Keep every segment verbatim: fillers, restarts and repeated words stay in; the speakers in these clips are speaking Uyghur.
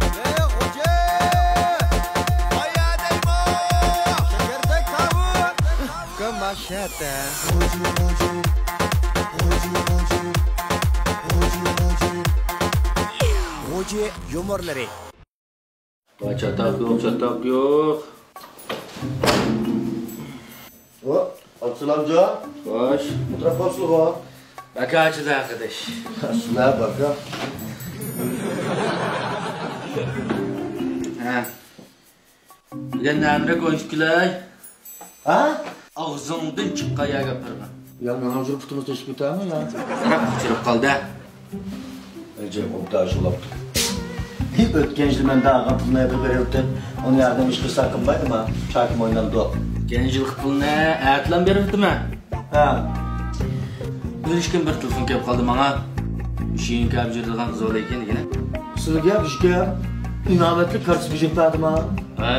ئەي خوجا! قايا دەيمۇ؟ شەكەردەك تاۋۇت! كاماشەتە! خوجا يۇمۇرلىرى. ۋاي، چاتاق يوق، چاتاق يوق. ئو، ئابدۇسالامجان. خوش. ئولتۇرۇپ قاپسىلىغۇ. باكاچىدا قېرىنداش. سىلەر باكا. ھە. بۈگۈن نەمرەك ئوينىشىپ كېلەي. ھە؟ ئاغزىڭدىن چىققان يا گەپلەرنى. يا مېنىڭ جۈر پۇتۇمنى تېشىپ كېتەرمۇ يا؟ سەرەپ ئۇچۇرۇپ قالدى. ئەجەب، ئوبدان شۇلاپتۇ. ھېي، ئۆتكەن يىلى مەن داغا پۇلنى بېرىۋېتىپ، ئۇنى ياردەم ئىش قىلسا قىلمايدىما؟ چاكىم ئوينامدۇ. ئۆتكەن يىلقى پۇلنى ئەتىلەم بېرىۋېتىمەن. ھە. بىر ئىككى كۈن بىر تېلېفون كېلىپ قالدى ماڭا. شېيىنكا ئەپ يۈرىدىغان قىز بار ئىكەن دېگىنە. سىلىگە بىزگە ئىناۋەتلىك كارتىسى بېجىرىپ بەردىما؟ ھە؟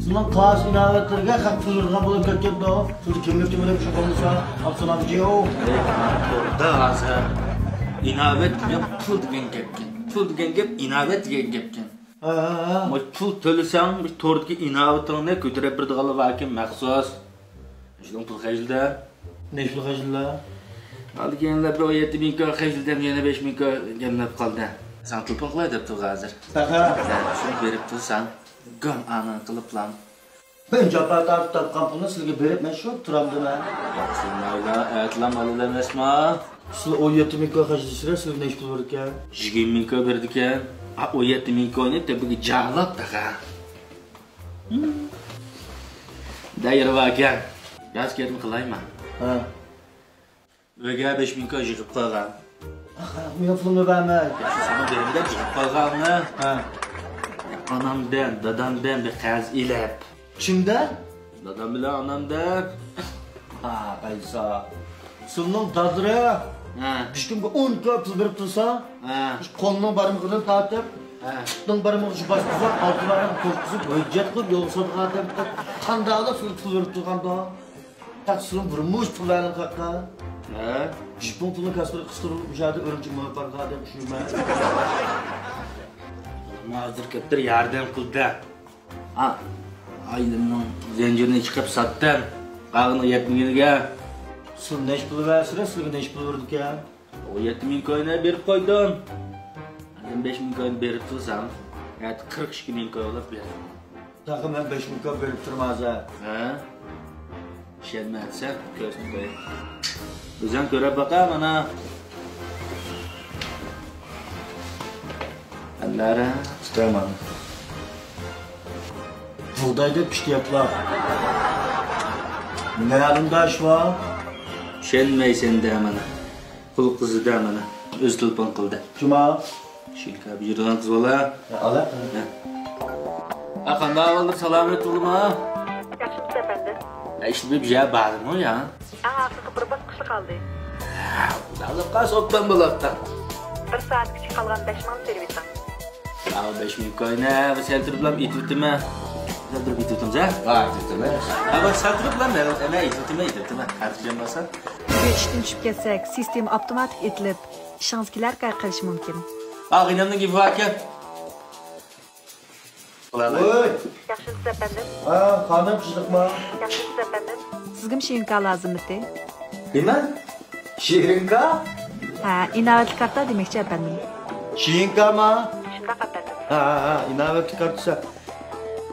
سىلىنىڭ قاس ئىناۋەتلىرىگە خەق پۇل بېرىدىغان بولۇپ كەتكەپتۇ. سىز كىملىك تۈمىنى شۇ بولمىسا، ئابدۇسالامجىيو. توردا ھازىر ئىناۋەت دېگەن پۇل دېگەن گەپكەن. پۇل دېگەن گەپ ئىناۋەت دېگەن گەپكەن. ھە، ھە، ھە. مانا پۇل تۆلىسەڭ، بىر توردىكى ئىناۋىتىڭنى كۆتۈرۈپ بېرىدىغانلار باركەن مەخسۇس. شۇنىڭ پۇل خەجلىدى. نەچچە پۇل خەجلىدى؟ ئالدى كېيىنلەر بىر ئون يەتتە مىڭ كوي خەجلىدىم، يەنە بەش مىڭ كوي گەملەپ قالدى. ساڭا تېلېفون قىلاي دەپتۇ ھازىر. تاخا. شۇنى بېرىپ تۇرساڭ، گام ئانىڭ قىلىپلام. مەن جاپا تارتىپ تاپقان پۇلنى سىلىگە بېرىپ، مەن شۇ تۇرامدىمەن. سىلمايلا، ئەتىلام ئالىلا ئەمەسما؟ سىلەر ئون يەتتە مىڭ كوي خەجلىسىلەر، سىلىگە نەچچە پۇل بېرىدىكەن؟ يىگىرمە مىڭ كوي بېرىدىكەن. ھە، ئون يەتتە مىڭ كوينى تۆپىگە جاغلاپ تاخا. دايرا باركەن. ياز كېتىم قىلايما؟ ھە. ئۆيگە بەش مىڭ كوي يىغىپ قالغان. ئاخا، مېنىڭ پۇلۇمنى بەرمەي. ياخشى، ساڭا بېرىمەن دەپ يىغىپ قالغاننى. ھە. ئانامدىن، دادامدىن بىر قەرز ئېلىپ. كىمدىن؟ دادام بىلەن ئانامدىن. ھا، قايسا. سىلنىڭ دادىلىرى ھە. بىر كۈنگە ئون كوي پۇل بېرىپ تۇرسا، ھە. قولنىڭ بارمىقىدىن تارتىپ، ھە. پۇتنىڭ بارمىقىغىچە باسقۇزۇپ، ئالتە بارماق توققۇزۇپ، ھۆججەت قىلىپ يولغا سالىدىغان ئادەم. قانداقلا سىلگە پۇل بېرىپ تۇرغاندۇ؟ تاق سىلىڭ بىر مۇش پۇللارنىڭ قاققا. ھە؟ جىپنىڭ پۇلىنىڭ كاسپىرى قىستۇرۇلۇپ، مۇشۇ يەردە ئۈرۈمچى مېڭىپ بارغان ئادەم ئۇشۇيمەن. ھازىر كەپتۇر ياردەم قىلدى. ھا، ئايلىننىڭ زەنجىرىنى چىقىپ ساتتىم. قالغىنىغا يەتمىگىنىگە. سىز نەچچە پۇل بەرسىلەر، سىلىگە نەچچە پۇل بېرىدىكەن؟ ئون يەتتە مىڭ كوينى بېرىپ قويدۇم. ئاندىن بەش مىڭ كوينى بېرىپ تۇرسام، ئەتە قىرىق ئىككى مىڭ كوي بولۇپ بېرىمەن. تاخا مەن بەش مىڭ كوي بېرىپ تۇرمايمەن. ھە؟ ئىشەنمەسەڭ كۆرسىتىپ قوياي. ئۆزۈڭ كۆرۈپ باقە مانا. ئەنۋەر. ئۇستام. بۇغدايدەك پىشتى ياپلا. نەدىن داش بار؟ چۈشەنمەيسەن دە مانا. قۇل قىزىدا مانا. ئۆزى تېلېفون قىلدى. جۇما. شىنكا بېجىرىدىغان قىز بالا. يا، ئالا. ھە. ھە، قانداق ئەھۋالدۇر، سالامەت بولدىما؟ ياخشىمۇسىز ئەپەندىم؟ ھە، ئىشلىتىپ يە بارمۇ يا؟ ئەڭ ئاخىرقى بىر باسقۇچلا قالدى. ھە، ئۇنداق قالسا ئوبدان بولاپتۇ. بىر سائەتكىچە قالغان بەش مىڭنى تېرىۋېتىڭ. ئاۋۇ بەش مىڭ كوينى بىر سەلتىرىپلام ئېتىۋېتىمەن. سەلتىرىپ ئېتىۋېتىمىز ھە؟ ۋاي، ئېتىۋېتىمىز. ھە، بىر سەلتىرىپلام مەن، مەن ئېتىۋېتىمەن، ئېتىۋېتىمەن. خاتىرجەم بولسا. بۈگۈن ئىشتىن چۈشۈپ كەتسەك، سىستېما ئاپتوماتىك ئېتىلىپ، ئىشىڭىز كېلەركەن قېلىشى مۇمكىن. ئا، غېنىمنىڭ گېپى باركەن. ۋوي! ياخشىمۇسىز ئەپەندىم؟ ھە، خانىم، تىنچلىقما؟ ياخشىمۇسىز ئەپەندىم؟ سىزگىمۇ شېرىنكا لازىممىتى؟ نېمە؟ شېرىنكا؟ ھە، ئىناۋەتلىك كارتا دېمەكچى ئەپەندىم. شېرىنكاما؟ شۇنداق ئەپەندىم. ھە، ھە، ھە، ئىناۋەتلىك كارتىسى.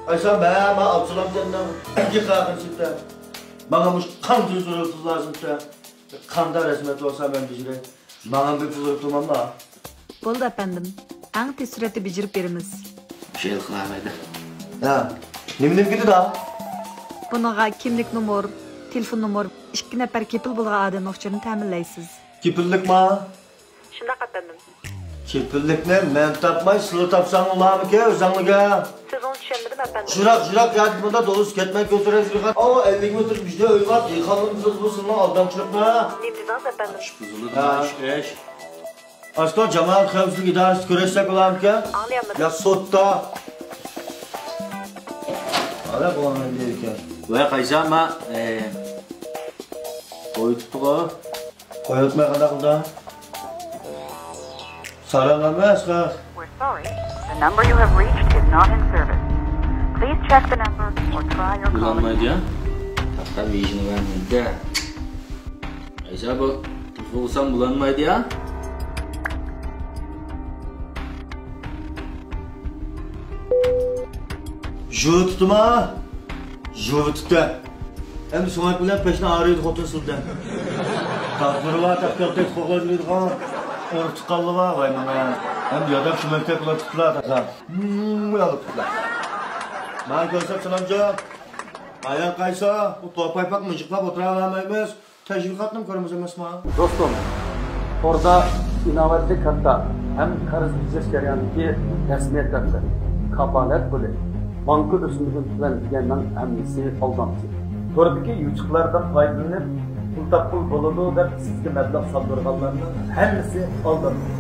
ئايسان، مەن، مەن ئابدۇسالامجاننىڭ يېقىن ئاخىرسىدا. ماڭا مۇشۇ قان تۈزۈلۈپ لازىمكەن. قانداق رەسمىيەت بولسا مەن بېجىرەي. ماڭا بىر پۇل بېرىپ تۇرماملا. بولدى ئەپەندىم. ئەڭ تېز سۈرئەتتە بېجىرىپ بېرىمىز. شەيلىق قىلالايدۇ. ھە. نېمە نېمە كېتىدۇ؟ بۇنىڭغا كىملىك نومۇر، تېلېفون نومۇر، ئىككى نەپەر كېپىل بولغان ئادەمنىڭ ئۇچۇرىنى تەمىنلەيسىز. كېپىللىكما؟ شۇنداق ئەپەندىم. كېپىللىكنى مەن تاپماي سىلە تاپساڭلار بارمىكىن ئۆزۈڭلارگە؟ سۆزۈڭنى چۈشەنمىدىم ئەپەندىم. يىراق، يىراق يەردە بۇنداق دولىسى كەتمەي كۆتۈرەسىز. ئاۋۇ ئەللىك مېتىر بىزدە ئۆي بار، دېھقانلىرىمىز بۇ سىلىنىڭ ئالدامچىلىقىنى. نېمە دېدىڭىز ئەپەندىم؟ ئىش بۇزۇلىدۇ ھە. ئىش، ئىش. ئاشتا جامائەت خەۋپسىزلىك ئىدارىسىدە كۆرۈشسەك بولامىكەن؟ ئاڭلىيالمىدىم. يا سوتتا. ئالا بولغان دەيدىكەن. ۋە قايسا ما، ئە، قويۇپتىغۇ. قويۇۋەتمەي قانداق قىلدى؟ ساراڭ ئەمەس، قاق. Sorry, the number you have reached is not in service. Please check the number or try your call بولانمايدۇ يا. تاقا ۋىژنى بەرمەيدۇ. ئەيسا بۇ تېلېفون قىلسام بولانمايدۇ يا. ژۇۋۇتۇپتۇما؟ ژۇۋۇتۇپتۇ. ئەمدى سۆڭەك بىلەن پەشنى ئايرىيدۇ خوتۇن سىلدىن. تاغدۇرۇۋا تەپكەلتەك قوغلىنىدىغان ئۇرۇق تۇغقانلىۋا ۋاي ماڭا. ئەمدى ياداپ شۇمەكتەك بىلەن تۇتلا تاقا. مم، يالىپ تۇتلا. ماڭا كۆرسەت سالامجان. ئايان قايسا، بۇ توپايپاق مىجىقلاپ ئولتۇرالايمىز. تەشۋىقاتنىمۇ كۆرىمىز ئەمەسما؟ دوستۇم، توردا ئىناۋەتلىك كارتا ھەم قەرز بېجىرىش جەريانىدىكى رەسمىيەت دەپتەر، كاپالەت پۇلى، بانكا ئۆسۈملۈكىنى تۆلەڭ دېگەننىڭ ھەممىسى ئالدامچى. توردىكى يوچۇقلاردىن پايدىلىنىپ، پۇل تاپقىلى بولىدۇ دەپ سىزگە مەبلەغ سالدۇرغانلارنىڭ ھەممىسى ئالدامچى.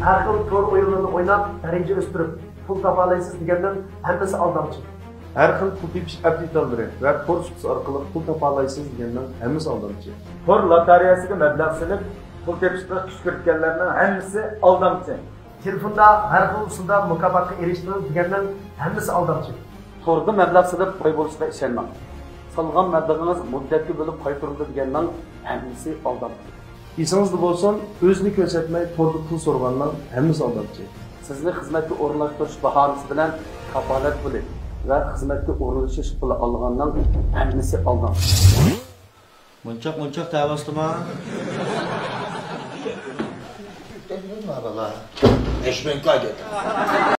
ھەر خىل تور ئويۇنلىرىنى ئويناپ، دەرىجە ئۆستۈرۈپ، پۇل تاپالايسىز دېگەننىڭ ھەممىسى ئالدامچى. ھەر خىل پۇل تېپىش ئەپ دېتاللىرى ۋە تور سۇپىسى ئارقىلىق پۇل تاپالايسىز دېگەننىڭ ھەممىسى ئالدامچى. تور لاتارىيەسىگە مەبلەغ سېلىپ، پۇل تېپىشقا كۈشكۈرتكەنلەرنىڭ ھەممىسى ئالدامچى. تېلېفوندا ھەر خىل ئۇسۇلدا مۇكاپاتقا ئېرىشتىڭىز دېگەننىڭ ھەممىسى ئالدامچى. توردا مەبلەغ سېلىپ باي بولۇشقا ئىشەنمەڭ. سالغان مەبلىغىڭىز مۇددەتكە بۆلۈپ قايتۇرۇلىدۇ دېگەننىڭ ھەممىسى ئالدامچى. ئېسىڭىزدە بولسۇن، ئۆزىنى كۆرسەتمەي توردا پۇل سورىغاننىڭ ھەممىسى ئالدامچى. سىزنى خىزمەتكە ئورۇنلاشتۇرۇش باھانىسى بىلەن كاپالەت پۇلى ۋە خىزمەتكە ئورۇنلىشىش پۇلى ئالغاننىڭ ھەممىسى ئالدامچى. مونچاق، مونچاق تەۋاستىما؟ بالا. ئەشمەنكا گەپ.